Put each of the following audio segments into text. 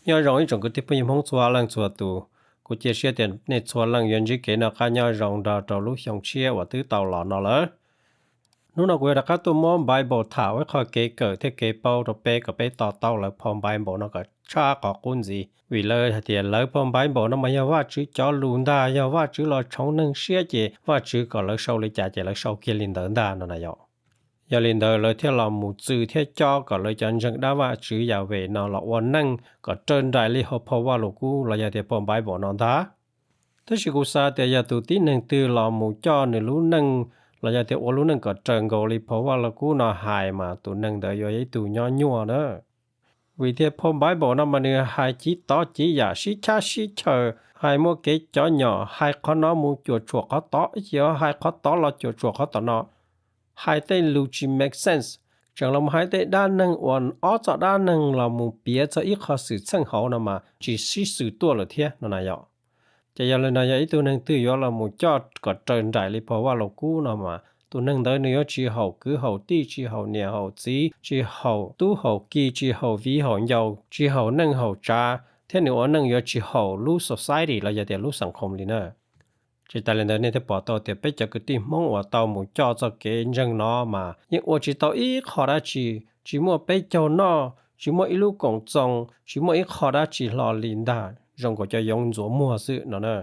Nyob zoo ib tsoom kwv tij phooj ywg Hmoob txhua leej txhua tus, kuv cia siab tias nej txhua leej yuav ntsib kev noj qab nyob zoo nrog rau lub xyoo tshiab uas twb tau los no lawm. Hnub no kuv yuav rov qab tuaj muab Bible tham ua ib qho kev kawm thiab kev paub rau peb kom peb to taub lawv phau Bible no kom tshaj qhov qub ntxiv, vim lawv hais tias lawv phau Bible no mas yog Vajtswv cov lus ntag, yog Vajtswv los tshoov neeg siab ces Vajtswv kom lawv sau li cas ces lawv sau kiag li ntawd ntag no na yom. Yog li ntawd lawv thiaj los mus txwv thiab cob kom lawv cov ntseeg dab Vajtswv Yahweh no los ua neej kom raws nraim li hauv phau Vajluskub los yog tias phau Bible no ntag. Tab sis kuv xav tias yog tus tib neeg twg los mus coj nws lub neej los yog tias ua lub neej kom raws nkaus li phau Vajluskub no hais mas tus neeg ntawd yuav yog ib tug nyob nyuaj na. Vim tias phau Bible no mas nws hais cib tov cib yam sib chab sib chaws, hais muaj kev cov nyom, hais qhov no mus cuam tshuam qhov tod, ib chim hais qhov tod los cuam tshuam qhov tom no, hais tej lus tsis make sense, tseem los hais tej dab neeg uas ob txoj dab neeg los mus piav txog ib qho xwm txheej hauv no mas tsis sib xws tuaj lawm thiab no na yom. Ces yog li no yog ib tug neeg twg yuav los mus coj kom raws nraim li phau Vajluskub no mas tus neeg ntawd nws yuav tsis haum kwv haum tij, tsis haum niam haum txiv, tsis haum tub haum ki, tsis haum viv haum ncaus, tsis haum neej haum tsav, thiab nws ua neej yuav tsis haum lub society los yog tias lub xeem khoom li na. Tsis tas li ntawd nej thiaj pom tau tias peb cov kwv tij Hmoob uas tau mus coj txoj kev ntseeg no mas yeej ua tsis tau ib qho dab tsi, tsis muaj peb caug noj, tsis muaj ib lub koom txoos, tsis muaj ib qho dab tsi hlo li ntag, zoo nkaus cov yoov ntxuav muag xwb no na.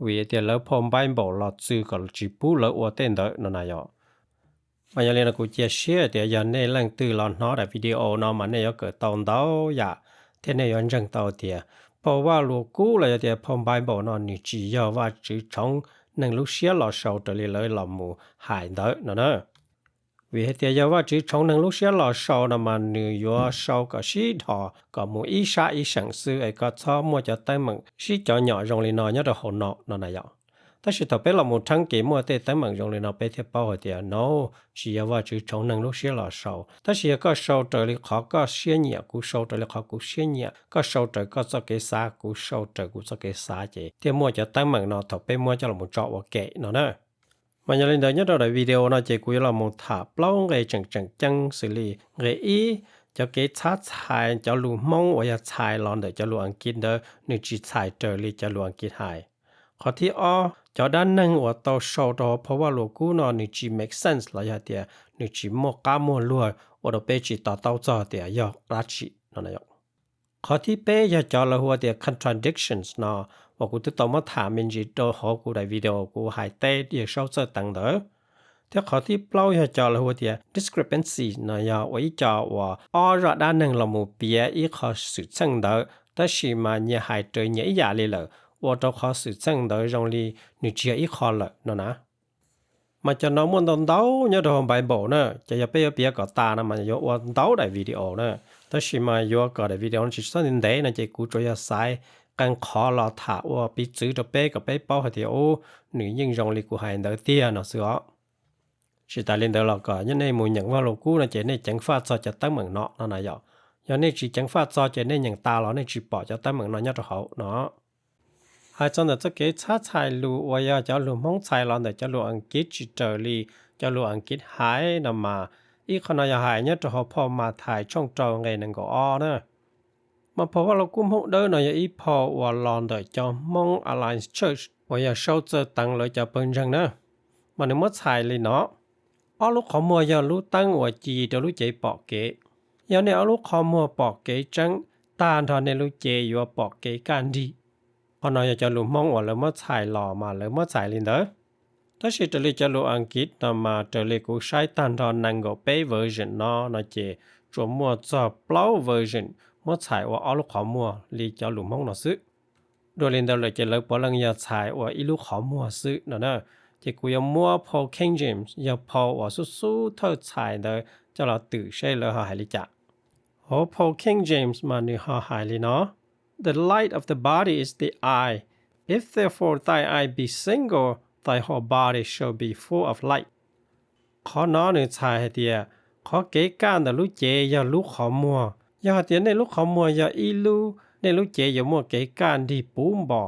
Vim tias lawv phau Bible los txwv kom tsis pub lawv ua tej ntawd no na yom. Mas yog li no kuv cia siab tias yog nej leej twg los hnov daim video no mas nej yuav kawm tau ntau yam, thiab nej yuav ntseeg tau tias phau Vajluskub los yog tias phau Bible no nws tsis yog Vajtswv tshoov neeg lub siab los sau raws li lawv los mus hais ntawd no na. Vim hais tias yog Vajtswv tshoov neeg lub siab los sau no mas nws yuav sau kom sib dhos kom mus ib sab ib seem xwb es koj txhob muaj cov teeb meem sib cov nyom zoo li no nyob rau hauv no no na yom. Tab sis thaum peb los mus theeb ces muaj tej teeb meem zoo li no peb thiaj paub hais tias no tsis yog Vajtswv tshoov neeg lub siab los sau. Tab sis yog koj sau raws li qhov koj siab nyiam, kuv sau raws li qhov kuv siab nyiam, koj sau raws koj txoj kev xav, kuv sau raws kuv txoj kev xav ces thiaj muaj cov teeb meem no thaum peb muab coj los tso ua ke no na. Mas yog li ntawd nyob rau daim video no ces kuv yuav los mus tham plaub nqe tseem tseem ceeb xws li nqe ib, cov kev txhab txhais cov lus Hmoob uas yog txhais los ntawm cov lus Askiv ntawd nws tsis txhais raws li cov lus Askiv hais. Qhov thib ob, cov dab neeg uas tau sau rau hauv phau Vajluskub no nws tsis make sense los yog tias nws tsis muaj qab muaj luag ua rau peb tsis to taub txog tias yog dab tsi no. Qhov thib peb yog cov lawv hu ua tias contradictions no uas kuv twb tau muab tham me ntsis rau hauv kuv daim video kuv hais teb Yawg Saub txawj teev ntawd. Thiab qhov thib plaub yog cov lawv hu ua tias discrepancy no yog ua ib co uas ob zaj dab neeg los mus piav ib qho xwm txheej ntawd tab sis mas nyias hais raws nyias ib yam li lawm, ua rau qhov xwm txheej ntawd zoo li nws tsis yog ib qho lawm no na. Mas cov no muaj ntau ntau nyob rau hauv Bible na, ces yog peb yuav piav kom tas no mas yuav ua ntau daim video na. Tab sis mas yuav kom daim video no tsis txhob ntev ntev no ces kuv tsuas yog xaiv qee qhov los tham ua piv txwv rau peb kom peb paub hais tias ub, nws yeej zoo li kuv hais ntawd tiag no xwb os. Tsis tas li ntawd los kom nyob nej mus nyeem Vajluskub no ces nej ceev faj txog cov teeb meem no no na yom. Yog nej tsis ceev faj txog ces nej nyeem tas los nej tsis pom cov teeb meem no nyob rau hauv no. Hais txog ntawm txoj kev txhab txhais lus uas yog cov lus Hmoob txhais los ntawm cov lus Askiv tsis raws li cov lus Askiv hais no mas ib qho no yog hais nyob rau hauv phau Mathais tshooj rau nqe nees nkaum ob na. Mas phau Vajluskub Hmoob Dawb no yog ib phau uas los ntawm cov Hmoob Alliance Church uas Yawg Saub txawj teev lawv cov pawg ntseeg na. Mas nws muab txhais li no: Ob lub qhov muag yog lub teeb uas ci rau lub cev pom kev. Yog nej ob lub qhov muag pom kev tseeb, tag nrho nej lub cev yuav pom kev kaj nrig. Qhov no yog cov lus Hmoob uas lawv muab txhais los mas lawv muab txhais li ntawd. Tab sis raws li cov lus Askiv no mas raws li kuv saib tag nrho nees nkaum peb version no no ces tsuas muaj txog plaub version muab txhais ua ob lub qhov muag li cov lus Hmoob no xwb. Dua li ntawd lawm ces lawv puav leej yog txhais ua ib lub qhov muag xwb no na. Ces kuv yuav muab phau King James yog phau uas xub xub thawj txhais ntawd coj los twm seb lawv ho hais li cas. Hauv phau King James mas nws ho hais li no: The light of the body is the eye. If therefore thine eye be single, thy whole body shall be full of light. Qhov no nws txhais hais tias qhov kev kaj ntawm lub cev yog lub qhov muag. Yog hais tias nej lub qhov muag yog ib lub, nej lub cev yuav muaj kev kaj nrig puv npo.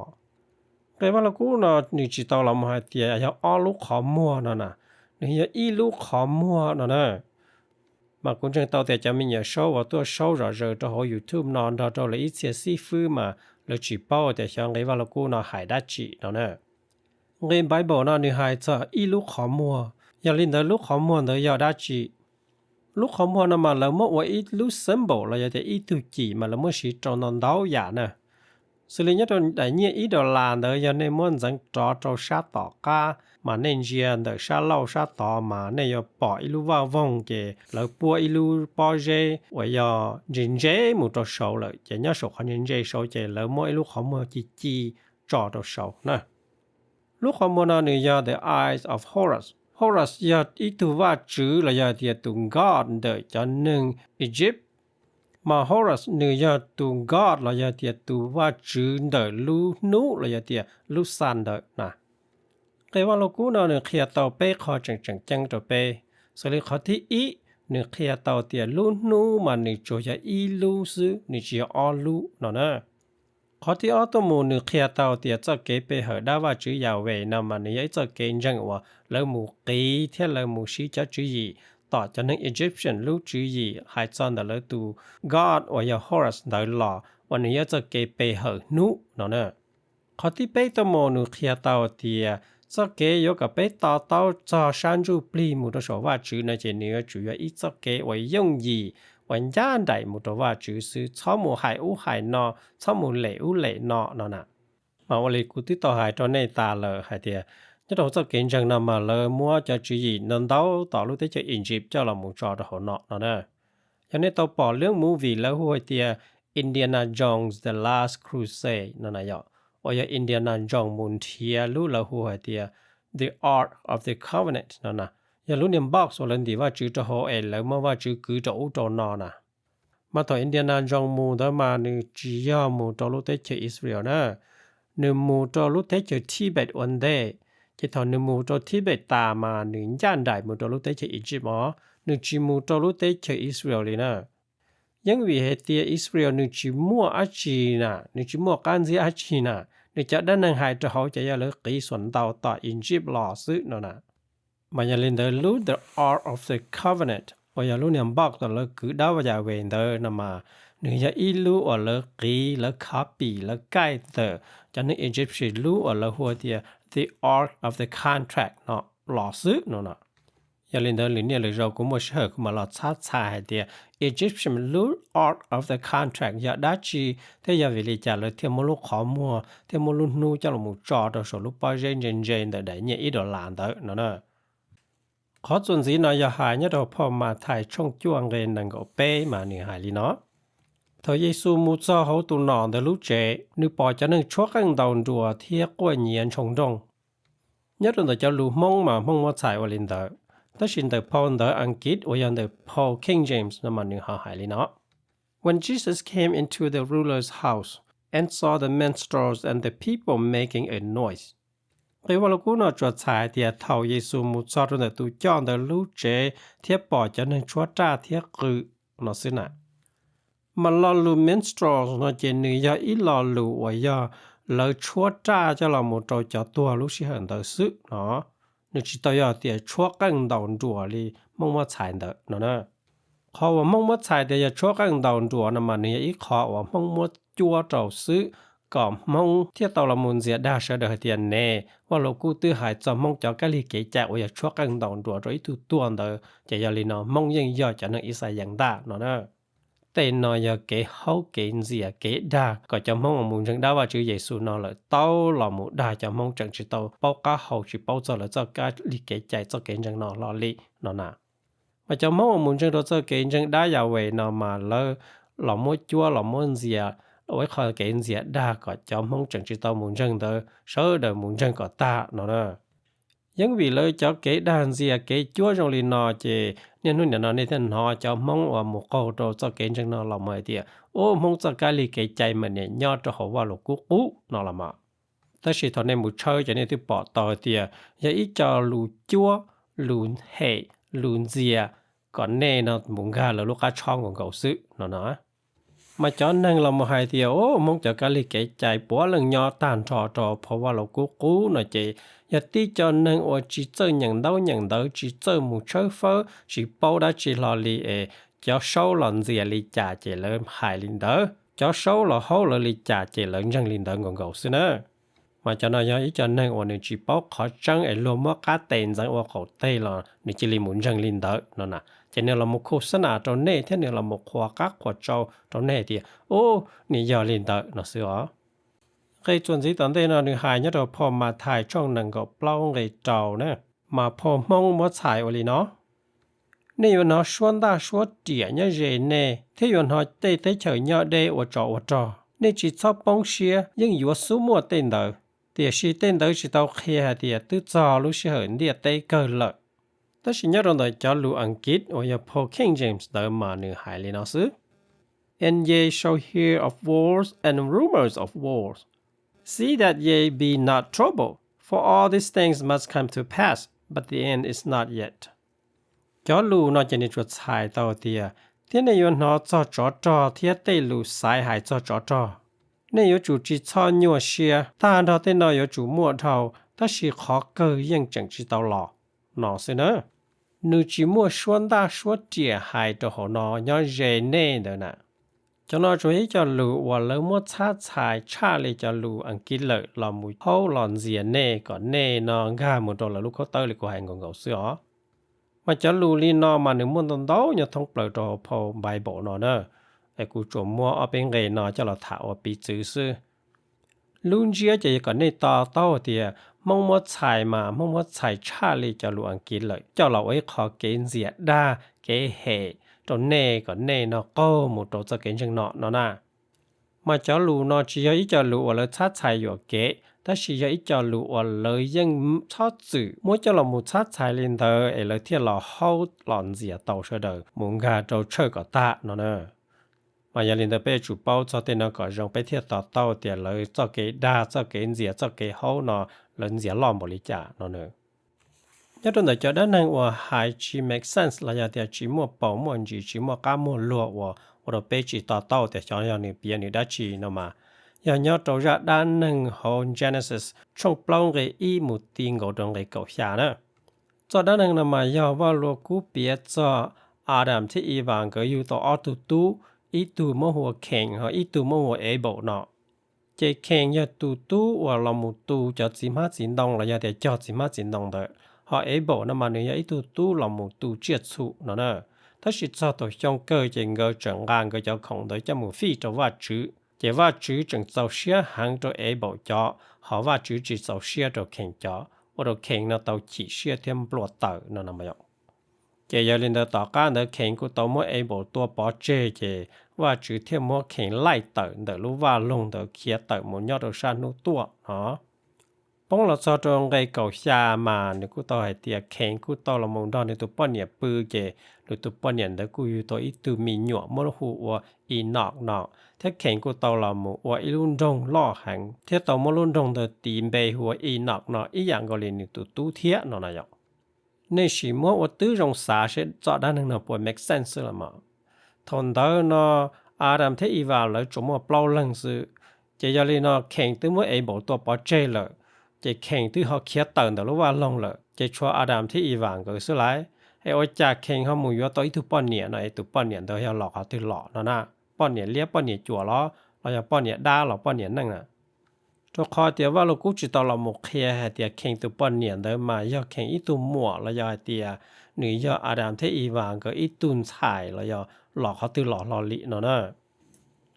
Nqe Vajluskub no nws tsis tau los mus hais tias yog ob lub qhov muag no na, nws yog ib lub qhov muag no na. Mas kuv ntseeg tau tias cov me nyuam saub uas tuaj saub zom zaws rau hauv YouTube no nrog rau lawv ib txhia xib fwb mas lawv tsis paub tias xyov nqe Vaj Lug Kub no hais dab tsi no na. Nqe Bible no nws hais txog ib lub qhov muag, yog li ntawd lub qhov muag ntawd yog dab tsi? Lub qhov muag no mas lawv muab ua ib lub symbol los yog tias ib tug cim mas lawv muab siv rau ntau ntau yam na. Xws li nyob rau daim nyiaj ib dollar ntawd yog nej muab ntxeev rov rau sab tom qab mas nej ntsia ntawm sab laug sab tod mas nej yuav pom ib lub vaj voog ces lawv puab ib lub pob zeb uas yog ntse ntse mus rau saud lawm ces nyob saum qhov ntse ntse saud ces lawv muab ib lub qhov muag ci ci tso rau saud na. Lub qhov muag no nws yog the Eyes of Horus. Horus yog ib tug vaj tswv los yog tias tus god ntawm cov neeg Egypt. Mas Horus nws yog tus god los yog tias tus vaj tswv ntawm lub hnub los yog tias lub sun ntawd na. Nqe Vaj Lug Kub no nws qhia tau peb qho tseem tseem ceeb rau peb. Xws li qhov thib ib, nws qhia tau tias lub hnub mas nws tsuas yog ib lub xwb, nws tsis yog ob lub no na. Qhov thib ob tuaj mus nws qhia tau tias txoj kev pe hawm dab vaj tswv Yahweh no mas nws yog ib txoj kev ntseeg uas lawv mus qiv thiab lawv mus siv cov tswv yim tom cov neeg Egyptian lub tswv yim hais txog ntawm lawv tus god uas yog Horus ntawd los uas nws yog ib txoj kev pe hawm hnub no na. Qhov thib peb tuaj mus nws qhia tau tias txoj kev yuav kom peb to taub txog sab ntsuj plig mus rau saum Vaj Tswv no ces nws yuav tsum yog ib txoj kev uas yooj yim uas ncaj nraim mus rau Vaj Tswv xwb, txhob mus hais ub hais no, txhob mus lem ub lem no no na. Mas ua li kuv twb tau hais rau nej tas lawm hais tias nyob rau txoj kev ntseeg no mas lawv muab cov tswv yim ntau ntau tom lub teb chaws Egypt coj los mus tso rau hauv no no na. Yog nej tau pom lub movie lawv hu hais tias Indiana Jones The Last Crusade no na yom, uas yog Indiana Jones mus nrhiav lub lawv hu hais tias The Ark of the Covenant no na, yog lub niag box uas lawv ntim Vaj Tswv rau hauv es lawv muab Vaj Tswv kwv rau ub rau no na. Mas thaum Indiana Jones mus ntawd mas nws tsis yog mus rau lub teb chaws Israel na, nws mus rau lub teb chaws Tibet ua ntej. Ces thaum nws mus rau Tibet tas mas nws ncaj nraim mus rau lub teb chaws Egypt os, nws tsis mus rau lub teb chaws Israel li na. Yeeb vim hais tias Israel nws tsis muaj dab tsi na, nws tsis muaj qab ntxiab dab tsi na, nws cov dab neeg hais rau hauv ces yog lawv qiv xuam ntau tom Egypt los xwb no na. Mas yog li ntawd lub The Ark of the Covenant uas yog lub niag box uas lawv kwv dab Yahweh ntawd no mas nws yog ib lub uas lawv qiv lawv copy lawv kaij ntawm cov neeg Egyptian lub uas lawv hu tias The Ark of the Contract no los xwb no na. Yog li ntawd lwm niaj lwm zaus kuv muaj sij hawm kuv mam los txhab txhais hais tias Egyptian lub Ark of the Contract yog dab tsi thiab yog vim li cas lawv thiaj muab lub qhov muag thiab muab lub hnub coj los mus tso rau saum lub pob zeb ntse ntse ntawm daim nyiaj ib dollar ntawd no na. Qhov txuas ntxiv no yog hais nyob rau phau Mathais tshooj cuaj nqe nees nkaum peb mas nws hais li no: Thaum Yexus mus txog hauv tus nom ntawd lub tsev, nws pom cov neeg tshuab qeej ntaus nruas thiab quaj nyiav ntshoo nrooj. Nyob rau ntawm cov lus Hmoob mas Hmoob muab txhais ua li ntawd, tab sis ntawm phau ntawv Askiv uas yog ntawm phau King James no mas nws ho hais li no: When Jesus came into the ruler's house and saw the minstrels and the people making a noise. Nqe Vaj Lug Kub no tsuas txhais tias thaum Yexus mus txog rau ntawm tus coj ntawd lub tsev thiab pom cov neeg tshuab raj thiab qw no xwb na. Mas lo lus minstrels no ces nws yog ib lo lus uas yog lawv tshuab raj coj los mus rau cov tuag lub sij hawm ntawd xwb no. Nws tsis tau yog tias tshuab qeej ntaus nruas li Hmoob muab txhais ntawd no na. Qhov uas Hmoob muab txhais tias yog tshuab qeej ntaus nruas no mas nws yog ib qho uas Hmoob muab cuab rau xwb, kom Hmoob thiaj tau los mus ntxias dag sawv daws hais tias ne, Vaj Lug Kub twb hais txog Hmoob cov kab lig kev cai uas yog tshuab qeej ntaus nruas rau ib tug tuag ntawd, ces yog li no Hmoob yeej yog cov neeg Ixayees ntag no na. Tej no yog kev haub kev ntxias kev dag kom cov Hmoob uas mus ntseeg dab Vajtswv Yexus no lawm tau los mus dag cov Hmoob tseem tsis tau paub qab hau tsis paub txog lawv txoj kab lig kev cai txoj kev ntseeg no hlo li no na. Mas cov Hmoob uas mus ntseeg rau txoj kev ntseeg dab Yahweh no mas lawv los muab cuab los muab ntxias, ua ib qho kev ntxias dag kom cov Hmoob tseem tsis tau mus ntseeg ntawd sawv daws mus ntseeg kom tag no na. Yeeb vim lawv cov kev dag ntxias kev cuab zoo li no ces niaj hnub nim no nej thiaj hnov cov Hmoob uas mus qaug rau txoj kev ntseeg no los mus hais tias, ub, Hmoob txoj kab lig kev cai mas nim nyob rau hauv Vaj Lug Kub qub no los mas. Tab sis thaum nej mus tshawb ces nej twb pom tau hais tias yog ib co lus cuab, lus hem, lus ntxias kom nej no mus nkag lawv lub qab tshob nkaus nkaus xwb no na. Mas cov neeg los mus hais tias, ub, Hmoob cov kab lig kev cai puav leej nyob tag nrho rau phau Vaj Lug Kub qub no ces Yog tib co neeg uas tsis txawj nyeem ntaub nyeem ntawv, tsis txawj mus tshawb fawb, tsis paub dab tsi hlo li es cov saub los ntxias li cas ces lawv hais li ntawd, cov saub los haub lawv li cas ces lawv ntseeg li ntawd nkaus nkaus xwb na. Mas cov no yog ib co neeg uas nws tsis paub qhov tseeb es luag muab qab tes ntxeev ua qaum teg los nws cia li mus ntseeg li ntawd no na. Ces nws los mus khu xab nas rau nej thiab nws los mus qhuas qab qhuas tsau rau nej tias, u, nws yog li ntawd no xwb os. Nqe txuas ntxiv tom ntej no nws hais nyob rau phau Mathais tshooj nees nkaum plaub nqe rau na, mas phau Hmoob muab txhais ua li no: Nej yuav hnov suab ntaj suab riam nyob ze nej, thiab yuav hnov tej teb chaws nyob deb ua tsov ua rog. Nej tsis txhob poob siab, yeej yuav xub muaj tej ntawd. Tiam sis tej ntawd tsis tau qhia hais tias twb txog lub sij hawm ntiaj teb kawg lawm. Tab sis nyob rau ntawm cov lus Askiv uas yog phau King James ntawd mas nws hais li no xwb: And ye shall hear of wars and rumors of wars. See that ye be not troubled, for all these things must come to pass, but the end is not yet. Cov lus no ces nws tsuas txhais tau tias, thiab nej yuav hnov txog tsov rog thiab tej lus xaiv hais txog tsov rog. Nej yuav tsum tsis txhob nyuaj siab, tag nrho tej no yuav tsum muaj dhau, tab sis qhov kawg yeej tseem tsis tau los no xwb na. Nws tsis muaj suab ntaj suab riam hais rau hauv no nyob ze nej ntawd na. Cov no tsuas yog ib co lus uas lawv muab txhab txhais tshaj li cov lus Askiv lawm los mus haub los ntxias nej kom nej no nkag mus rau lawv lub khaub tawb li kuv hais nkaus nkaus xwb os. Mas cov lus li no mas nws muaj ntau ntau nyob thoob plaws rau hauv phau Bible no na. Es kuv tsuas muab ob peb nqe no coj los tham ua piv txwv xwb. Lub ntsiab ces yog kom nej to taub tias Hmoob muab txhais mas Hmoob muab txhais tshaj li cov lus Askiv lawm coj los ua ib qho kev ntxias dag, kev hem rau nej kom nej no qaug mus rau txoj kev ntseeg no no na. Mas cov lus no tsis yog ib co lus uas lawv txhab txhais yuam kev, tab sis yog ib co lus uas lawv yeej txhob txwm muab coj los mus txhab txhais li ntawd es lawv thiaj los haub los ntxias tau sawv daws mus nkag rau tshawj kom tag no na. Mas yog li ntawd peb yuav tsum paub txog tej no kom zoo peb thiaj to taub tias lawv txoj kev dag, txoj kev ntxias, txoj kev haub no lawv ntxias loj npaum li cas no na. Nyob rau ntawm cov dab neeg uas hais tsis make sense los yog tias tsis muaj paus muaj ntsis, tsis muaj qab muaj luag uas ua rau peb tsis to taub tias xyov yog nws piav nws dab tsi no mas, yog nyob rau zaj dab neeg hauv Genesis tshooj plaub nqe ib mus ti nkaus rau nqe kaum xya na. Txoj dab neeg no mas yog Vaj Lug Kub piav txog Adam thiab Evas nkawd yug tau ob tug tub, ib tug muab hu ua Cain ho ib tug muab hu ua Abel no. Ces Cain yog tus tub uas los mus tu cov txiv hmab txiv ntoo los yog tias cog txiv hmab txiv ntoo ntawd, ho Abel no mas nws yog ib tug tub los mus tu tsiaj txhu no na. Tab sis txog thaum xyoo kawg ces nkawd tseem nqa nkawd cov khoom ntawd coj mus fij rau Vajtswv, ces Vajtswv tseem txaus siab heev rau Abel cov, ho Vajtswv tsis txaus siab rau Cain cov, ua rau Cain no tau chim siab thiab nplua taws no no. Ces yog li ntawd tom qab ntawd Cain kuj tau muab Abel tua pov tseg, ces Vajtswv thiaj muab Cain laij tawm ntawm lub vaj loog ntawd khiav tawm mus nyob rau sab hnub tuaj no. Poob los txog rau nqe kaum xya mas nws kuj tau hais tias Cain kuj tau los mus nrog nws tus poj niam pw, ces nws tus poj niam ntawd kuj yug tau ib tug me nyuam muab hu ua Enoch no, thiab Cain kuj tau los mus ua ib lub nroog loj heev thiab tau muab lub nroog ntawd tis npe hu ua Enoch no ib yam nkaus li nws tus tub thiab no na yom. Nej sim muab ua tib zoo xav seb txoj dab neeg no puas make sense xwb los mas. Thaum ntawd no Adam thiab Evas lawv tsuas muaj plaub leeg xwb, ces yog li no Cain twb muab Abel tua pov tseg lawm, ces Cain twb ho khiav tawm ntawm lub vaj loog lawm, ces tshuav Adam thiab Evas nkawd xwb lauj. Es ua cas Cain ho mus yuav tau ib tug poj niam no es tus poj niam ntawd yog los qhov twg los no na? Poj niam liab poj niam cuam los, los yog poj niam dab los poj niam neej na? Rau qhov tias Vaj Lug Kub tsis tau los mus qhia hais tias Cain tus poj niam ntawd mas yog Cain ib tug muam los yog hais tias nws yog Adam thiab Evas nkawd ib tug ntxhais los yog los qhov twg los hlo li no na.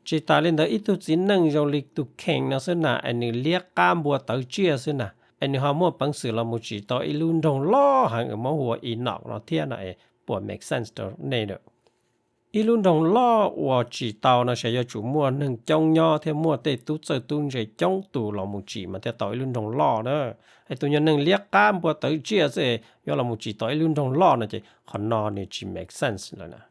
Tsis tas li ntawd ib tug txiv neej zoo li tus Cain no xwb na es nws liab qab npua tawv tsiaj xwb na, es nws ho muaj peev xwm los mus tsim tau ib lub nroog loj heev uas muab hu ua Enoch no thiab no es puas make sense rau nej lawm? Ib lub nroog loj uas tsim tau no ces yuav tsum muaj neeg coob nyob thiab muaj tej tub txawj tub ntse coob tus los mus tsim mas thiaj tau ib lub nroog loj na. Es tus nyuag neeg liab qab npua tawv tsiaj xwb es yuav los mus tsim tau ib lub nroog loj no ces qhov no nws tsis make sense lawm na.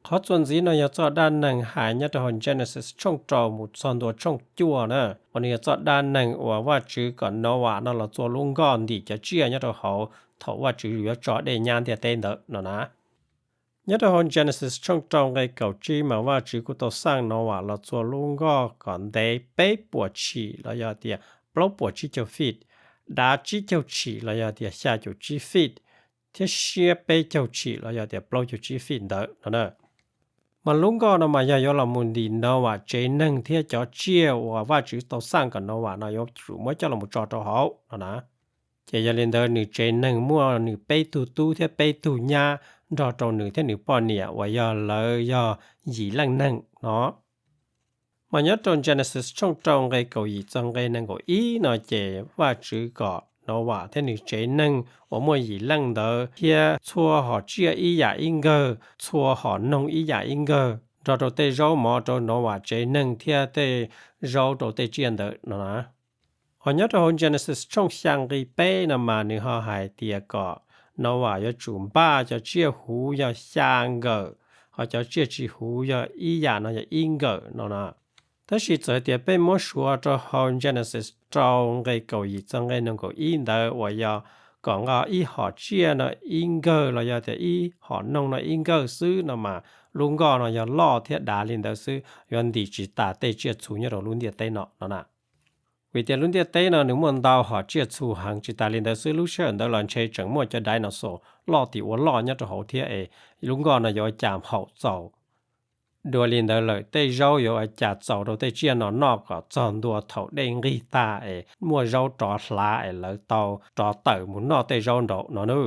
Qhov txuas ntxiv no yog txoj dab neeg hais nyob rau hauv Genesis tshooj rau mus txog ntua tshooj cuaj na, uas nws yog txoj dab neeg uas Vajtswv kom Noas no los txua lub nkoj ntim cov tsiaj nyob rau hauv thaum Vajtswv yuav tso dej nyab ntiaj teb ntawd no na. Nyob rau hauv Genesis tshooj rau nqe kaum tsib mas Vajtswv kuj tau xaj Noas los txua lub nkoj kom ntev peb puas tshim los yog tias plaub puas tsib caug feet. dav tsib caug tshim los yog tias xya caum tsib feet, thiab siab peb caug tshim los yog tias plaub caug tsib feet ntawd no na. Mas lub nkoj no mas yog yuav los mus ntim Novas tsev neeg thiab cov tsiaj uas Vajtswv tau xaj kom Novas no yuav tsum muab coj los tso rau hauv no na. Ces yog li ntawd nws tsev neeg muaj nws peb tug tub thiab peb tug nyab nrog rau nws thiab nws poj niam uas yog lawv yog yim leej neeg no. Mas nyob rau Genesis tshooj rau nqe kaum yim txog nqe nees nkaum ib no ces Vajtswv kom Novas thiab nws tsev neeg uas muaj yim leej ntawd thiab txhua hom tsiaj ib yam ib nkawg, txhua hom noog ib yam ib nkawg, nrog rau tej zaub mov rau Novas tsev neeg thiab tej zaub rau tej tsiaj ntawd no na. Ho nyob rau hauv Genesis tshooj xya nqe peb no mas nws ho hais tias kom Novas yuav tsum npaj cov tsiaj huv yog xya nkawm, ho cov tsiaj tsis huv yog ib yam no yog ib nkawm no na. Tab sis txawm tias peb muab suav rau hauv Genesis rau nqe kaum yim txog nqe nees nkaum ib ntawd uas yog kom nqa ib hom tsiaj no ib nkawg los yog tias ib hom noog no ib nkawg xwb no mas lub nkoj no yog loj thiab dav li ntawd xwb, yuav ntim tsis tas tej tsiaj txhu nyob rau lub ntiaj teb no no na. Vim tias lub ntiaj teb no nws muaj ntau hom tsiaj txhu heev, tsis tas li ntawd xwb lub sij hawm ntawd los ntshe tseem muaj cov dinosaur loj tim ua loj nyob rau hauv thiab es lub nkoj no yuav ua cas haum txaus. Dua li ntawd lawm tej zaub yuav ua cas txaus rau tej tsiaj no noj kom txog ntua thaum dej nqig tag es muaj zaub rov hlav es lawv tau rov tawm mus noj tej zaub nraud no na.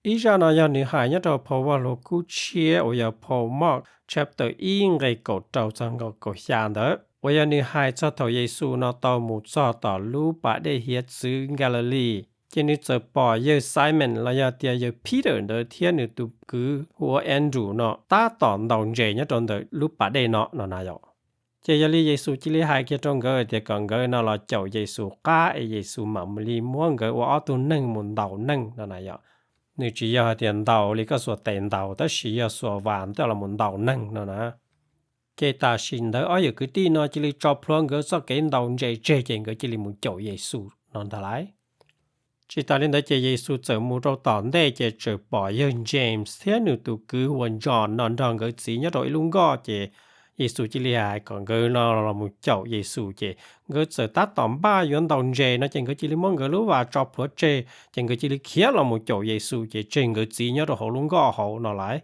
Ib zaj no yog nws hais nyob rau phau Vaj Lug Kub Tshiab uas yog phau Mark chapter ib nqe kaum rau txog nkaus kaum xya ntawd uas yog nws hais txog thaum Yexus no tau mus txog tom lub pas dej hiav txwv Galilee, ces nws txawm pom yawg Simon los yog tias yawg Peter ntawd thiab nws tus kwv hu ua Andrew no tab tom ntaus ntses nyob rau ntawm lub pas dej no no na yom. Ces yog li Yexus cia li hais kiag rau nkawd tias kom nkawd no los caum Yexus qab es Yexus mam li muab nkawd ua ob tug neeg mus ntaus neeg no na yom. Nws tsis yog hais tias ntaus li koj xuas tes ntaus tab sis yog xuas vas coj los mus ntaus neeg no na. Ces tam sim ntawd ob yawm kwv tij no cia li tso plhuav nkawd txoj kev ntaus ntses tseg ces nkawd cia li mus caum Yexus no ntag lauj. Tsis tas li ntawd ces Yexus txawm mus rau tom ntej ces txawm pom yawg James thiab nws tus kwv hu ua John no nrog nkawd txiv nyob rau ib lub nkoj ces Yexus cia li hais kom nkawd no los mus caum Yexus ces nkawd txawm tab tom npaj yuav ntaus ntses no ces nkawd cia li muab nkawd lub vas tso plhuav tseg ces nkawd cia li khiav los mus caum Yexus ces tseg nkawd txiv nyob rau hauv lub nkoj hauv no lauj.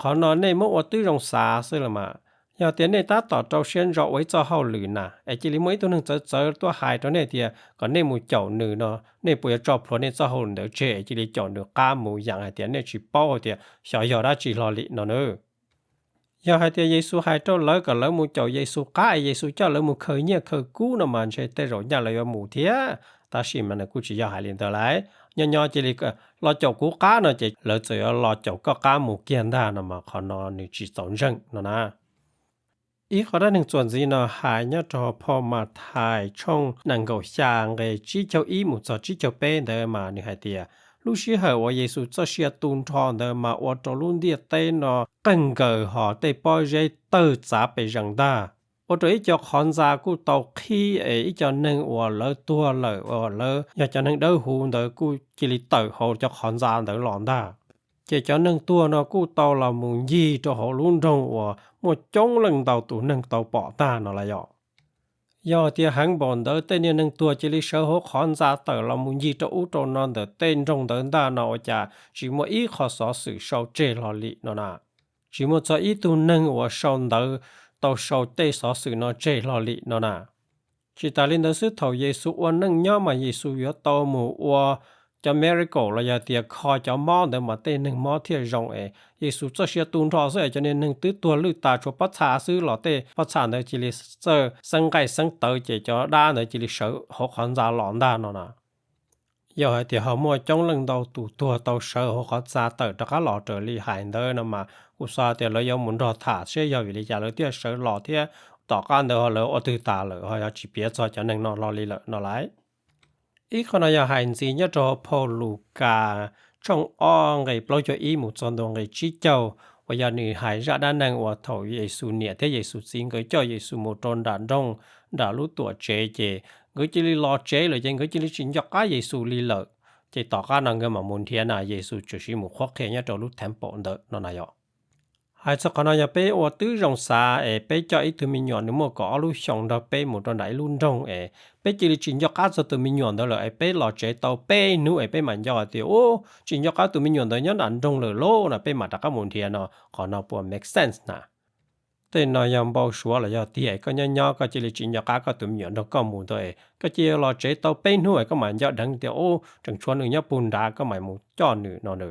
Qhov no nej muab ua tib zoo xav xwb los mas, yog tias nej tab tom rau siab ntso ua ib txoj hauj lwm na es cia li muaj ib tug neeg txawv txawv tuaj hais rau nej tias kom nej mus caum nws no, nej puas yuav tso plhuav nej txoj hauj lwm ntawd tseg es cia li caum nws qab mus yeem hais tias nej tsis paub hais tias xyov yog dab tsi hlo li no na. Yog hais tias Yexus hais rau lawv kom lawv mus caum Yexus qab es Yexus coj lawv mus khaws nyiaj khaws kub no mas ntshe tej zaum nyaj lawv yuav mus thiab. Tab sis mas nws kuj tsis yog hais li ntawd lauj, nyob nyob cia li los caum kuv qab no ces lawv txawm yuav los caum koj qab mus kiag ntag no mas qhov no nws tsis txaus ntseeg no na. Ib qhov dab neeg txuas ntxiv no hais nyob rau phau Mathais tshooj nees nkaum xya nqe tsib caug ib mus txog tsib caug peb ntawd mas nws hais tias lub sij hawm uas Yexus txoj sia tu nrho ntawd mas ua rau lub ntiaj teb no qeeg nkaws ho tej pob zeb tawg txav pes zees ntag. Ua rau ib co qhov ntxa kuj tau qhib es ib co neeg uas lawv tuag lawm uas lawv yog cov neeg dawb huv ntawd kuj cia li tawm hauv cov qhov ntxa ntawd los ntag. Ces cov neeg tuag no kuj tau los mus ncig rau hauv lub nroog uas muaj coob leej ntau tus neeg tau pom ntag no lauj yom. Yog tias heev npaum ntawd tej niag neeg tuag cia li sawv hauv qhov ntxa tawm los mus ncig rau ub rau no ntawm tej nroog ntawd ntag no ua cas tsis muaj ib qho xov xwm sau tseg hlo li no na? Tsis muaj txog ib tug neeg uas sau ntawv tau sau tej xov xwm no tseg hlo li no na. Tsis tas li ntawd xwb, thaum Yexus ua neej nyob mas Yexus yuav tau mus ua cov miracle los yog tias kho cov mob ntawd mas tej neeg mob thiaj zoo es Yexus txoj sia tu nrho xwb es cov niag neeg twb tuag lwj tas tshuav pob txha xwb los tej pob txha ntawd cia li txawj xeeb nqaij xeeb tawv ces cov dab ntawd cia li sawv hauv qhov ntxa los ntag no na. Yog hais tias ho muaj coob leej ntau tus tuag tau sawv hauv qhov ntxa tawm rov qab los raws li hais ntawd no mas kuv xav tias lawv yuav mus nrog tham seb yog vim li cas lawv thiaj sawv los thiab tom qab ntawd ho lawv ua twg tas lawm ho yog tsis piav txog cov neeg no hlo li lawm no lauj. Ib qho no yog hais ntxiv nyob rau phau Lukas tshooj ob nqe plaub caug ib mus txog ntua nqe tsib caug, uas yog nws hais zaj dab neeg uas thaum Yexus niam thiab Yexus txiv nkawd coj Yexus mus rau nram nroog, nram lub tuam tsev ces nkawd cia li los tsev lawm ces nkawd cia li tsis nco qab Yexus li lawm. Ces tom qab no nkawd mam mus nrhiav na Yexus tsuas siv mus qhuab qhia nyob rau lub temple ntawd no na yom. Hais txog qhov no yog peb ua tib zoo xav es peb coj ib tug me nyuam nws muaj kaum ob lub xyoos nrog peb mus rau nram ib lub nroog es peb cia li tsis nco qab txog tus me nyuam ntawd lawm es peb los tsev tau peb hnub es peb mam nco tias, u, tsis nco qab tus me nyuam ntawd nyob nram nroog lawm lauj no peb mam rov qab mus nrhiav no, qhov no puas make sense na? Tej no yog npau suav los yog tiag es koj nyob nyob koj cia li tsis nco qab koj tus me nyuam nrog koj mus ntawd es koj cia li los tsev tau peb hnub es koj mam nco dheev tias, u, tseem tshuav nws nyob puag nrad koj mam mus coj nws no na.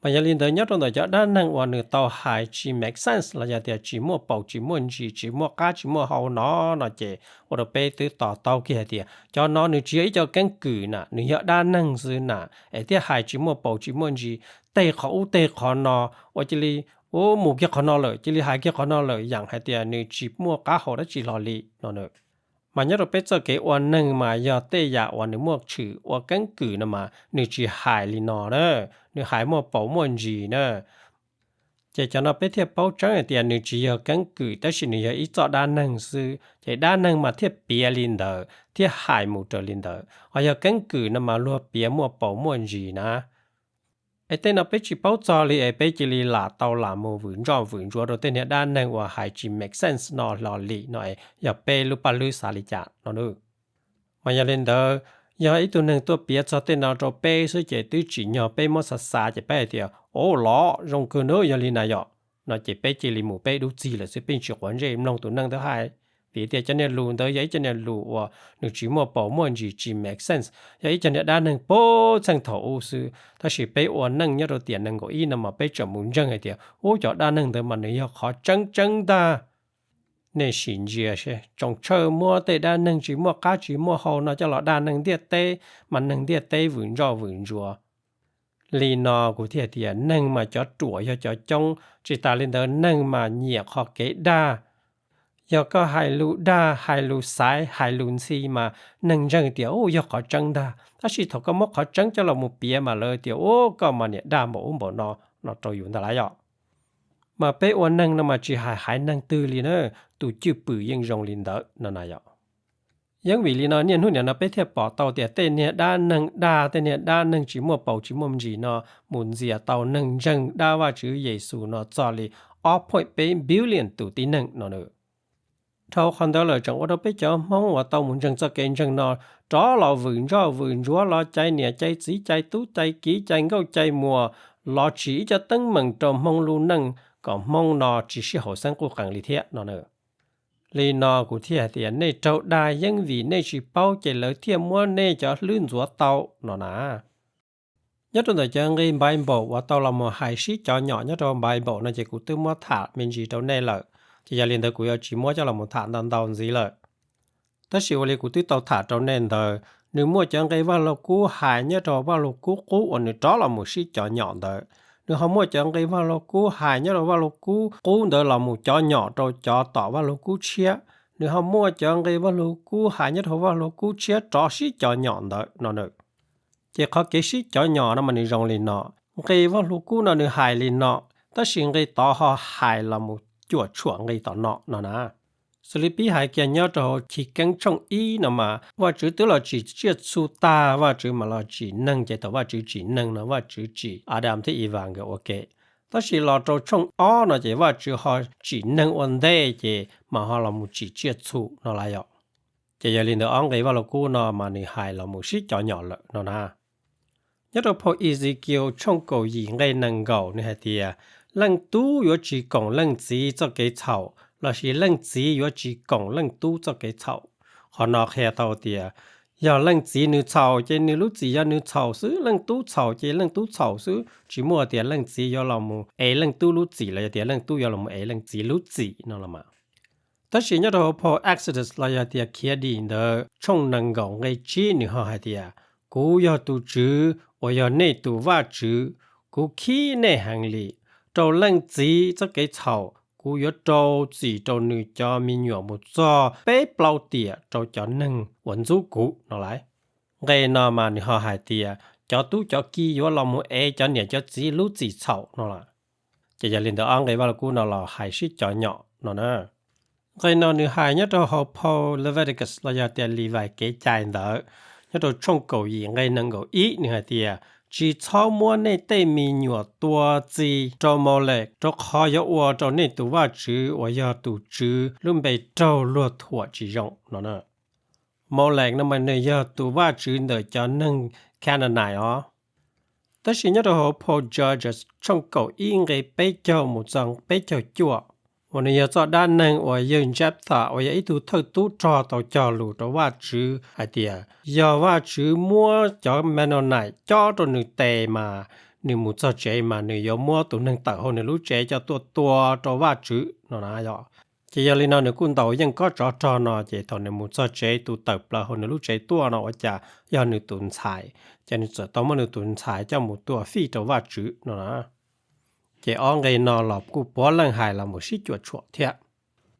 Mas yog li ntawd nyob rau ntawm cov dab neeg uas nws tau hais tsis make sense los yog tias tsis muaj paus tsis muaj ntsis tsis muaj qab tsis muaj hau no, no ces ua rau peb twb to taub kiag hais tias cov no nws tsis yog ib co keeb kwm na, nws yog dab neeg xwb na, es thiaj hais tsis muaj paus tsis muaj ntsis, tej qhov ub tej qhov no, ua cia li, u, mus kiag qhov no lawm cia li hais kiag qhov no lawm, yaam hais tias nws tsis muaj qab hau dab tsi hlo li no na. Mas nyob rau peb txoj kev ua neeg mas yog tej yam uas nws muaj tshwm ua keeb kwm no mas nws tsis hais li no na, nws hais muaj paus muaj ntsis na. Ces cov no peb thiaj paub tseeb hais tias nws tsis yog keeb kwm tab sis nws yog ib txoj dab neeg xwb, ces dab neeg mas thiaj piav li ntawd thiaj hais mus raws li ntawd, ho yog keeb kwm no mas luag piav muaj paus muaj ntsis na. Es tej no peb tsis paub txog li es peb cia li lam tau lam mus vwm ntsoj vwm ntsuav rau tej niag dab neeg uas hais tsis make sense no hlo li no es yog peb lub paj hlwb xav li cas no na. Mas yog li ntawd, yog ib tug neeg tuaj piav txog tej no rau peb xwb ces twb tsim nyog peb muab xav xav ces peb hais tias, o, los zoo kawg na yog li na yom, no ces peb cia li mus peb dub txig lawm xwb peb tsis quav ntsej mloog tus neeg ntawd hais. Vim tias cov niag lus ntawd yog ib co niag lus uas nws tsis muaj paus muaj ntsis tsis make sense, yog ib co niag dab neeg puag txheej thaum ub xwb, tab sis peb ua neej nyob rau tiam nees nkaum ib no mas peb tseem mus ntseeg hais tias, ub, cov dab neeg ntawd mas nws yog qhov tseeb tseeb ntag. Nej sim ntsia seb, tsoos tshawj muab tej dab neeg tsis muaj qab tsis muaj hau no coj los dag neeg ntiaj teb, mas neeg ntiaj teb vwm ntsoj vwm ntsuav. Li no kuv thiaj tias neeg mas cov ruam yog cov coob, tsis tas li ntawd neeg mas nyiam qhov kev dag. Yog koj hais lus dag, hais lus xaiv, hais lus ntxhi mas neeg ntseeg tias, u, yog qhov tseeb ntag, tab sis thaum koj muab qhov tseeb coj los mus piav mas lawv tias, u, koj mas niam dag npaum ub npaum no, no rau yus ntag lauj yom. Mas peb ua neeg no mas tsis hais haiv neeg twg li na, tus cwj pwm yeej zoo li ntawd no na yom. Yeeb vim li no niaj hnub niam no peb thiaj pom tau tias tej niag dab neeg dag, tej niag dab neeg tsis muaj paus tsis muaj ntsis no mus ntxias tau neeg ntseeg dab Vajtswv Yexus no txog li ob point peb billion tus tib neeg no na. Dhau qhov ntawd lawm tseem ua rau peb cov Hmoob uas tau mus ntseeg txoj kev ntseeg no rov los vwm ntsoj vwm ntsuav los cais niam cais txiv cais tub cais kiv cais nkauj cais muas, los tsim ib co teeb meem rau Hmoob lub neej kom Hmoob no tsis sib haum xeeb quj qees li thiab no na. Li no kuv thiaj hais tias nej raug dag yeeb vim nej tsis paub ces lawv thiaj muab nej cov hlwb ntxuav tau no na. Nyob rau ntawm cov nqi Bible uas tau los mus hais sib cov nyom nyob rau Bible no ces kuv twb muab tham me ntsis rau nej lawm, ces yog li ntawd kuv yuav tsis muab coj los mus tham ntau ntau ntxiv lawm. Tab sis ua li kuv twb tau tham rau nej ntawd, nws muaj cov nqi Vaj Lug Kub hais nyob rau Vaj Lug Kub Qub uas nws rov los mus sib cov nyom ntawd. Nws ho muaj cov nqi Vaj Lug Kub hais nyob rau Vaj Lug Kub Qub ntawd los mus cov nyom rau cov tom Vaj Lug Kub Tshiab. Nws ho muaj cov nqi Vaj Lug Kub hais nyob rau Vaj Lug Kub Tshiab rov sib cov nyom ntawd no na. Ces qhov kev sib cov nyom no mas nws zoo li no, nqi Vaj Lug Kub no nws hais li no, tab sis nqi tod ho hais los mus cuam tshuam nqi tom no no na. Xws li pib hais kiag nyob rau hauv Chiv Keeb tshooj ib no mas Vajtswv twb los tsim tsiaj txhu tag, Vajtswv mam los tsim neeg, ces thaum Vajtswv tsim neeg no Vajtswv tsim Adam thiab Ivas nkawd ua ke. Tab sis los rau tshooj ob no ces Vajtswv ho tsim neeg ua ntej ces mam ho los mus tsim tsiaj txhu no lawm yom. Ces yog li ntawd ob nqi Vaj Lug Kub no mas nws hais los mus sib cov nyom lawm no na. Nyob rau phau Ezekiel tshooj kaum yim nqe nees nkaum nws hais tias, Leej tub yuav tsis koom leej txiv txoj kev txhaum, lossis leej txiv yuav tsis koom leej tub txoj kev txhaum. Qhov no qhia tau tias yog leej txiv nws txhaum ces nws lub txim yog nws txhaum xwb, leej tub txhaum ces leej tub txhaum xwb, tsis muaj tias leej txiv yuav los mus ev leej tub lub txim los yog tias leej tub yuav los mus ev leej txiv lub txim no los mas. Tab sis nyob rau hauv phau Exodus los yog tias Khiav Dim ntawd tshooj nees nkaum nqe tsib nws ho hais tias, Kuv yog tus Tswv uas yog nej tus Vajtswv, kuv khib nej heev li. Rau leej txiv txoj kev txhaum kuv yuav rau txim rau nws cov me nyuam mus txog peb plaub tiam rau cov neeg uas ntxub kuv no lauj. Nqe no mas nws ho hais tias cov tub cov ki yuav los mus ev cov niam cov txiv lub txim txhaum no lawm. Ces yog li ntawd ob nqe Vaj Lug Kub no los hais sib cov nyom no na. Nqe no nws hais nyob rau hauv phau Leviticus los yog tias Livais Kev Cai ntawd, nyob rau tshooj kaum yim nqe nees nkaum ib nws hais tias, tsis txhob muab nej tej me nyuam tua txi rau Molek, rau qhov yuav ua rau nej tus Vajtswv uas yog tus Tswv lub npe raug luag thuam tsis zoo no. Molek no mas nws yog tus vaj tswv ntawm cov neeg Canaanite os. Tab sis nyob rau hauv phau Judges tshooj kaum ib nqe peb caug mus txog peb caug cuaj, uas nws yog txoj dab neeg uas yawg Jephthah uas yog ib tug thawj tub rog tau cog lus rau Vaj Tswv hais tias yog Vaj Tswv muab cov Mennonite cob rau nws tes mas nws mus txog tsev mas nws yuav muab tus neeg tawm hauv nws lub tsev coj tuaj tua rau Vaj Tswv no na yom. Ces yog li no nws kuj ntaus yeej kob tsov rog no, ces thaum nws mus txog tsev tus tawm plaws hauv nws lub tsev tuaj no ua cas yog nws tus ntxhais, ces nws txawm tau muab nws tus ntxhais coj mus tua fij rau Vaj Tswv no na. Ces ob nqe no los kuj puav leej hais los mus sib cuam tshuam thiab.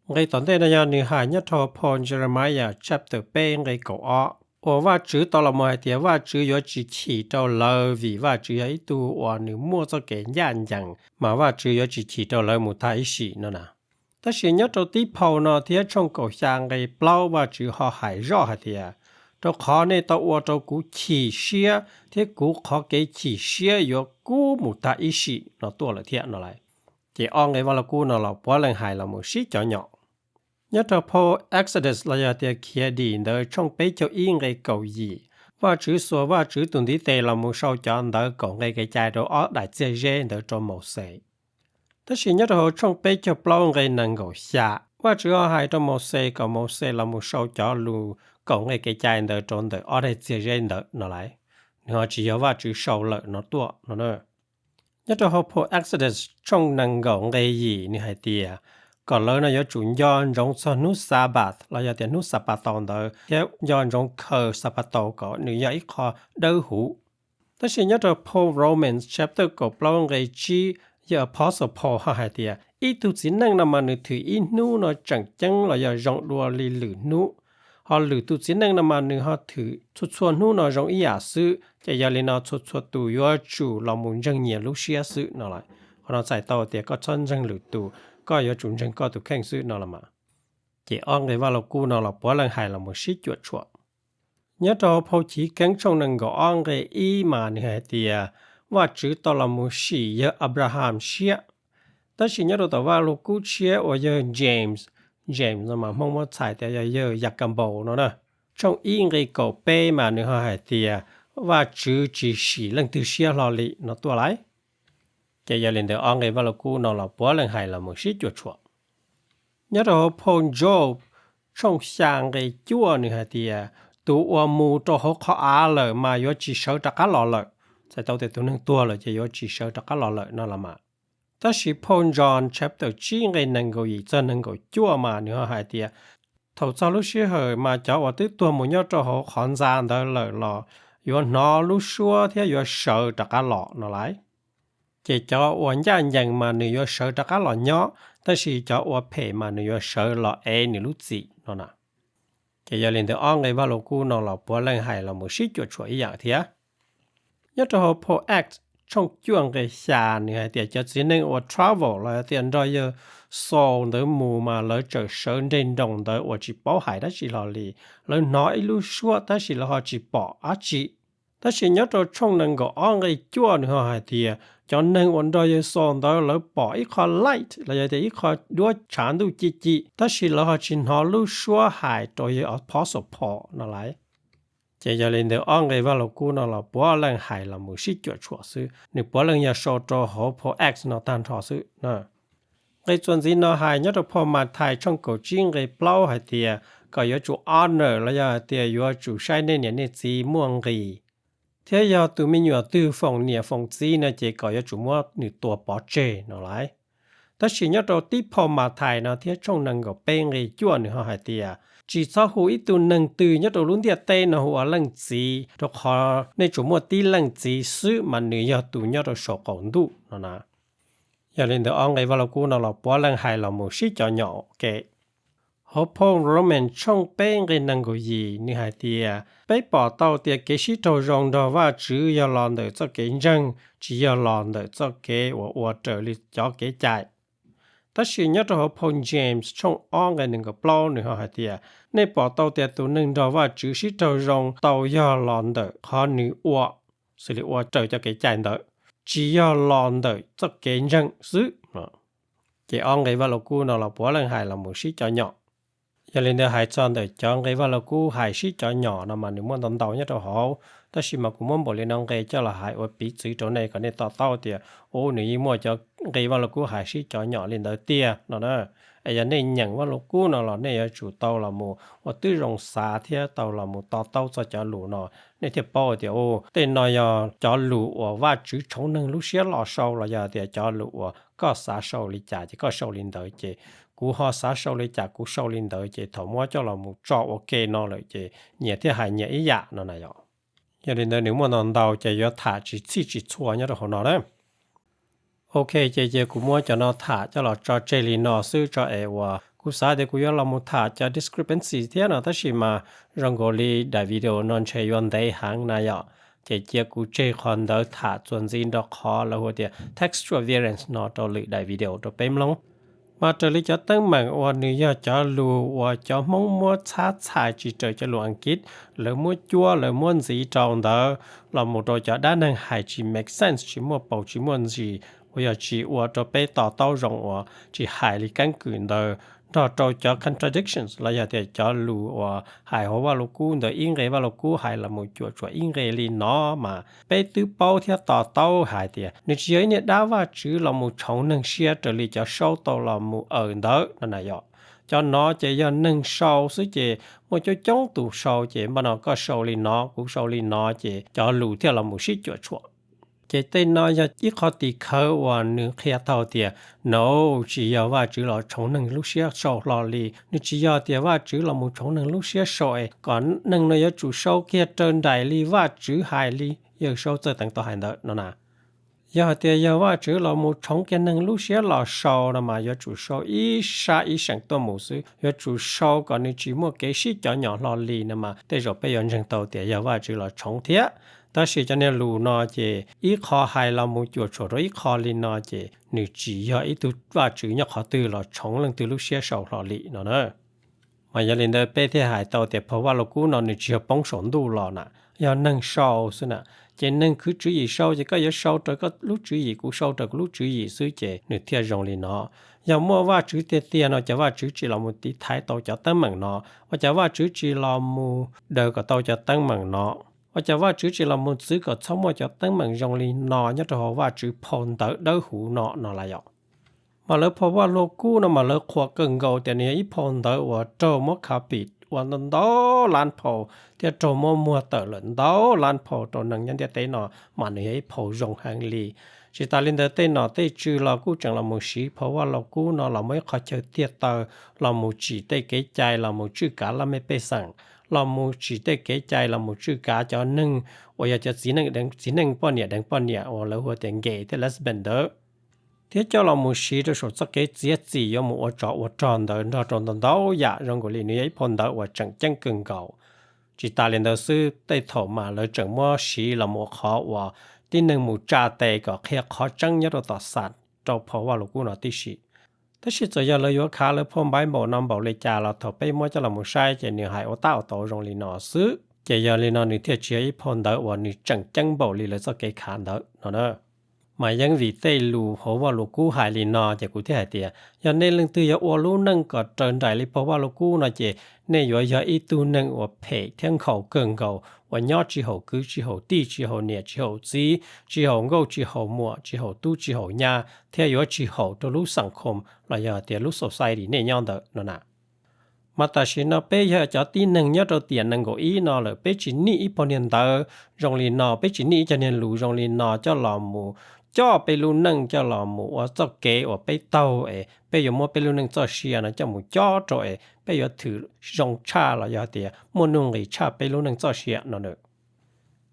Nqe tom ntej no yog nws hais nyob rau phau Jeremiah chapter peb nqe kaum ob, uas Vaj Tswv tau los mus hais tias Vaj Tswv yuav tsis chim rau lawv vim Vaj Tswv yog ib tug uas nws muaj txoj kev ncaj ncees, mas Vaj Tswv yuav tsis chim rau lawv mus tag ib sim no na. Tab sis nyob rau tib phau no thiab tshooj kaum xya nqe plaub Vaj Tswv ho hais zoj hais tias, rau qhov nej tau ua rau kuv chim siab thiab kuv qhov kev chim siab yuav kub mus tag ib sim no tuaj lawm thiab no lauj. Ces ob nqe Vaj Lug Kub no los puav leej hais los mus sib cov nyom. Nyob rau phau Exodus los yog tias Khiav Dim ntawd tshooj peb caug ib nqe kaum yim, Vaj Tswv xuas Vaj Tswv tus ntiv tes los mus sau cov ntawv kaum nqe kev cai rau ob daim txiag zeb ntawd rau Mauxes. Tab sis nyob rau hauv tshooj peb caug plaub nqe nees nkaum xya, Vaj Tswv ho hais rau Mauxes kom Mauxes los mus sau cov lus kaum nqe kev cai ntawd rau ntawm ob daim txiag zeb ntawd no lauj. Nws ho tsis yog Vaj Tswv sau lawm no tuaj no. Nyob rau hauv phau Exodus tshooj nees nkaum nqe yim nws hais tias kom lawv no yuav tsum nco ntsoov txog hnub Xanpataus los yog tias hnub Xanpataus ntawd thiab nco ntsoov khaws Xanpataus kom nws yog ib qho dawb huv. Tab sis nyob rau phau Romans chapter kaum plaub nqe tsib, yawg Apostle Paul ho hais tias ib tug txiv neej no mas nws thwm ib hnub no tseem ceeb los yog zoo dua li lwm hnub, ho lwm tus txiv neej no mas nws ho thwm txhua txhua hnub no zoo ib yam xwb. Ces yog li no txhua txhua tus yuav tsum los mus ntseeg nyias lub siab xwb no lauj. Qhov no txhais tau tias koj txhob ntseeg lwm tus, koj yuav tsum ntseeg koj tus kheej xwb no los mas. Ces ob nqe Vaj Lug Kub no los puav leej hais los mus sib cuam tshuam. Nyob rau phau Chiv Keeb tshooj nees nkaum ob nqe ib mas nws hais tias Vaj Tswv tau los mus sim yawg Abraham siab. Tab sis nyob rau tom Vaj Lug Kub tshiab uas yawg James, James no mas Hmoob muab txhais tias yog yawg Yakanpaus no na, tshooj ib nqe kaum peb mas nws ho hais tias Vaj Tswv tsis sim leej twg siab hlo li no tuaj lauj. Ces yog li ntawd ob nqe Vaj Lug Kub no los puav leej hais los mus sib cuam tshuam. Nyob rau hauv phau Job tshooj xya nqe cuaj nws hais tias tus uas mus rau hauv qhov av lawm mas yuav tsis sawv rov qab los lawm. Txhais tau tias tus neeg tuag lawm ces yuav tsis sawv rov qab los lawm no los mas. Tab sis phau John chapter tsib nqe nees nkaum yim txog nees nkaum cuaj mas nws ho hais tias thaum txog lub sij hawm mas cov uas twb tuag mus nyob rau hauv qhov ntxa ntawd lawm los yuav hnov lub suab thiab yuav sawv rov qab los no lauj. Ces cov uas ncaj ncees mas nws yuav sawv rov qab los nyob, tab sis cov uas phem mas nws yuav sawv los ev nws lub txim no na. Ces yog li ntawd ob nqe Vaj Lug Kub no los puav leej hais los mus sib cuam tshuam ib yam thiab. Nyob rau hauv phau Acts tshooj cuaj nqe xya nws hais tias cov txiv neej uas travel los hais tias nrog yawg Saul ntawd mus mas lawv txawm sawv nreg nroos ntawd uas tsis paub hais dab tsi hlo li. Lawv hnov ib lub suab tab sis lawv ho tsis pom dab tsi. Tab sis nyob rau tshooj nees nkaum ob nqe cuaj nws ho hais tias cov neeg uas nrog yawg Saul ntawd lawv pom ib qho light los yog tias ib qho duab tshav ntuj ci ci, tab sis lawv ho tsis hnov lub suab hais rau yawg Apostle Paul no lauj. Ces yog li ntawd ob nqe Vaj Lug Kub no los puav leej hais los mus sib cuam tshuam xwb, nws puav leej yog sau rau hauv phau Acts no tag nrho xwb. Nqe txuas ntxiv no hais nyob rau phau Mathais tshooj kaum tsib nqe plaub hais tias kom yuav tsum honor los yog hais tias yuav tsum saib nej niam nej txiv muaj nqis, thiab yog tus me nyuam twg foom niam foom txiv no ces kom yuav tsum muab nws tua pov tseg no lauj. Tab sis nyob rau tib phau Mathais no thiab tshooj nees nkaum peb nqe cuaj nws ho hais tias tsis txhob hu ib tug neeg twg nyob rau lub ntiaj teb no hu ua leej txiv, rau qhov nej tsuas muaj tib leej txiv xwb mas nws yog tus nyob rau saum qaum ntuj no na. Yog li ntawd ob nqe Vaj Lug Kub no los puav leej hais los mus sib cov nyom ke. Hauv phau Romans tshooj peb nqe nees nkaum yim nws hais tias peb pom tau tias kev sib raug zoo nrog Vajtswv yog los ntawm txoj kev ntseeg, tsis yog los ntawm txoj kev uas ua raws li cov kev cai. Tab sis nyob rau hauv phau James tshooj ob nqe nees nkaum plaub nws ho hais tias nej pom tau tias tus neeg nrog Vajtswv sib raug zoo tau yog los ntawm qhov nws ua, xws li ua raws cov kev cai ntawd, tsis yog los ntawm txoj kev ntseeg xwb. Ces ob nqe Vaj Lug Kub no los puav leej hais los mus sib cov nyom. Yog li ntawd hais txog ntawm cov nqe Vaj Lug Kub hais sib cov nyom no mas nws muaj ntau ntau nyob rau hauv, tab sis mas kuv muab npaum li no nqe coj los hais ua piv txwv rau nej kom nej to taub tias, u, nws yeej muaj cov nqe Vaj Lug Kub hais sib cov nyom li ntawd tiag no na. Es yog nej nyeem Vaj Lug Kub no los nej yuav tsum tau los mus ua tib zoo xav thiab tau los mus to taub txog cov lus no, nej thiaj paub tias, u, tej no yog cov lus uas Vajtswv tshoov neeg lub siab los sau los yog tias cov lus uas koj xav sau li cas ces koj sau li ntawd, ces kuv ho xav sau li cas kuv sau li ntawd, ces thaum muab coj los mus tso ua ke no lawm ces nyias thiaj hais nyias ib yam no na yom. Yog li ntawd nws muaj ntau ntau ces yuav tham tsis txhij tsis txhua nyob rau hauv no na. Ok, ces cia kuv muab cov no tham coj los tso tseg li no xwb tso es uas kuv xav tias kuv yuav los mus tham cov discrepancy thiab no tab sis mas zoo nkaus li daim video no ntshe yuav ntev heev na yom. Ces cia kuv tseg qhov ntawd tham txuas ntxiv nrog qhov lawv hu tias textual variants no rau lwm daim video rau peb mloog. Mas raws li cov teeb meem uas nws yog cov lus uas cov Hmoob muab txhab txhais tsis raws cov lus Askiv, lawv muab cuab lawv muab ntxiv rau ntawd los mus rau cov dab neeg hais tsis make sense, tsis muaj paus tsis muaj ntsis, uas yog tsis ua rau peb to taub zoo uas tsis hais li keeb kwm ntawd nrog rau cov contradictions los yog tias cov lus uas hais hauv Vaj Lug Kub ntawd ib nqe Vaj Lug Kub hais los mus cuam tshuam ib nqe li no mas peb twb paub thiab to taub hais tias nws tsis yog ib niag dab Vajtswv los mus tshoov neeg siab raws li cov saub tau los mus aws ntawd no na yom. Cov no ces yog neeg sau xwb ces muaj coob coob tus sau ces npaj no koj sau li no kuv sau li no ces cov lus thiaj los mus sib cuam tshuam. Ces tej no yog ib qho tim khawv uas nws qhia tau tias no tsis yog Vajtswv los tshoov neeg lub siab sau hlo li. Nws tsis yog tias Vajtswv los mus tshoov neeg lub siab sau es kom neeg no yuav tsum sau kiag raws nraim li Vajtswv hais li yawg saub Txawj Teev tau hais ntawd no na. Yog hais tias yog Vajtswv los mus tshoov kiag neeg lub siab los sau no mas yuav tsum sau ib sab ib seem tuaj mus xwb, yuav tsum sau kom nws tsis muaj kev sib cov nyom hlo li no mas tej zaum peb yuav ntseeg tau tias yog Vajtswv los tshoov thiab. Tab sis cov niag lus no ces ib qho hais los mus cuam tshuam rau ib qho li no ces nws tsis yog ib tug Vajtswv nyob qhov twg los tshoov leej twg lub siab sau hlo li no na. Mas yog li ntawd peb thiaj hais tau tias phau Vaj Lug Kub no nws tsis yog poob saum ntuj los na, yog neeg sau xwb na. Ces neeg khwv tswv yim sau ces koj yuav sau raws koj lub tswv yim, kuv sau raws kuv lub tswv yim xwb ces nws thiaj zoo li no. Yog muaj Vajtswv tiag tiag no ces Vajtswv tsis los mus tiv thaiv tau cov teeb meem no, ua cas Vajtswv tsis los mus daws kom tau cov teeb meem no, ua cas Vajtswv tsis los mus txwv kom txhob muaj cov teeb meem zoo li no nyob rau hauv Vajtswv phau ntawv dawb huv no no las yom. Mas lawv phau Vaj Lug Kub no mas lawv qhuas kawg nkaus tias nws yog ib phau ntawv uas raug muab copy ua ntau ntau lab phau thiab raug muab muag tawm lawm ntau lab phau rau neeg nyob ntiaj teb no mas nws yog ib phau zoo heev li. Tsis tas li ntawd tej nom tej tswv los kuj tseem los mus siv phau Vaj Lug Kub no los muaj ib qhov chaw tiag taw los mus tsim tej kev cai los mus tswj kav laj mej pej xeem, los mus tsim tej kev cai los mus tswj kav cov neeg uas yog cov txiv neej deev txiv neej, poj niam deev poj niam uas lawv hu tias gay thiab lesbian ntawd, thiab coj los mus siv rau saum txoj kev txiav txim yuav mus ua tsov ua rog ntawd nrog rau ntau ntau yam zoo nkaus li nws yog ib phau ntawv uas tseem ceeb kawg nkaus. Tsis tas li ntawd xwb, tej thaum mas lawv tseem muab siv los mus ua qhov uas tib neeg mus tsa tes kom qhia qhov tseeb nyob rau tom xam rau phau Vaj Lug Kub no tib si. Tab sis txawm yog lawv yuav khav lawv phau Bible no npaum li cas los thaum peb muab coj los mus saib ces nws hais ua tab ua tau zoo li no xwb, ces yog li no nws thiaj tsis yog ib phau ntawv uas nws tseem ceeb npaum li lawv txoj kev khav ntawd no na. Mas yeej vim tej lus hauv Vaj Lug Kub hais li no ces kuv thiaj hais tias yog nej leej twg yuav ua lub neej kom raws nraim li phau Vaj Lug Kub no ces nej yuav yog ib tug neeg uas phem thiab nkhaus kawg nkaus, uas nyob tsis haum kwv tsis haum tij, tsis haum niam tsis haum txiv, tsis haum nkauj tsis haum muam, tsis haum tub tsis haum nyab, thiab yuav tsis haum rau lub xeem khom los yog tias lub society nej nyob ntawd no na. Mas tam sim no peb yog cov tib neeg nyob rau tiam nees nkaum ib no lawm, peb tsis nij ib phau niag ntawv zoo li no, peb tsis nij ib co niag lus zoo li no coj los mus coj peb lub neej, coj los mus ua txoj kev uas peb taug es peb yuav muab peb lub neej txoj sia no coj mus cob rau es peb yuav thwm zoo tshaj los yog tias muaj nuj nqis tshaj peb lub neej txoj sia no na.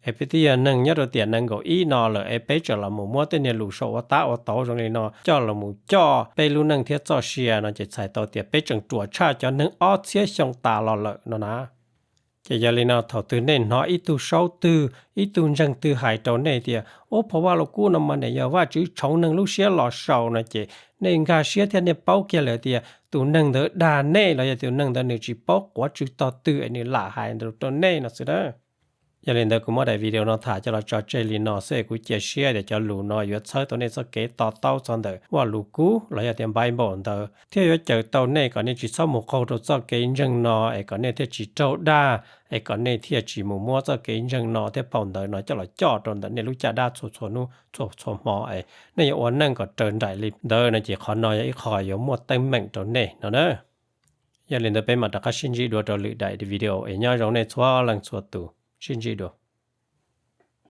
Es peb twb yog neeg nyob rau tiam nees nkaum ib no lawm es peb tseem los mus muab tej niag lus sau ua tab ua tauv zoo li no coj los mus coj peb lub neej thiab txoj sia no ces txhais tau tias peb tseem ruam tshaj cov neeg ob txhiab xyoo tas los lawm no na. Ces yog li no thaum twg nej hnov ib tug saub twg ib tug ntseeg twg hais rau nej tias ub, phau Vaj Lug Kub no mas nws yog Vajtswv tshoov neeg lub siab los sau no ces nej nkag siab thiab nej paub kiag lawm tias tus neeg ntawd dag nej los yog tus neeg ntawd nws tsis paub quav tswv tog twg es nws lam hais ntawd rau nej no xwb na. Yog li ntawd kuv muab daim video no tham coj los tso tseg li no xwb, kuv cia siab tias cov lus no yuav txhawb tau nej txoj kev to taub txog ntawm Vaj Lus Kub los yog tias Bible ntawd thiab yuav cawm tau nej kom nej tsis txhob mus qaug rau txoj kev ntseeg no es kom nej thiaj tsis raug dag, es kom nej thiaj tsis mus muab txoj kev ntseeg no thiab phau ntawv no coj los coj rau ntawm nej lub caj dab txhua txhua hnub txhua txhua hmo es nej yuav ua neej kom raws nraim li ntawd no ces qhov no yog ib qho yuav muaj teeb meem rau nej no na. Yog li ntawd peb mam rov qab sib ntsib dua rau lwm daim video es nyob zoo nej txhua leej txhua tus, sib ntsib dua.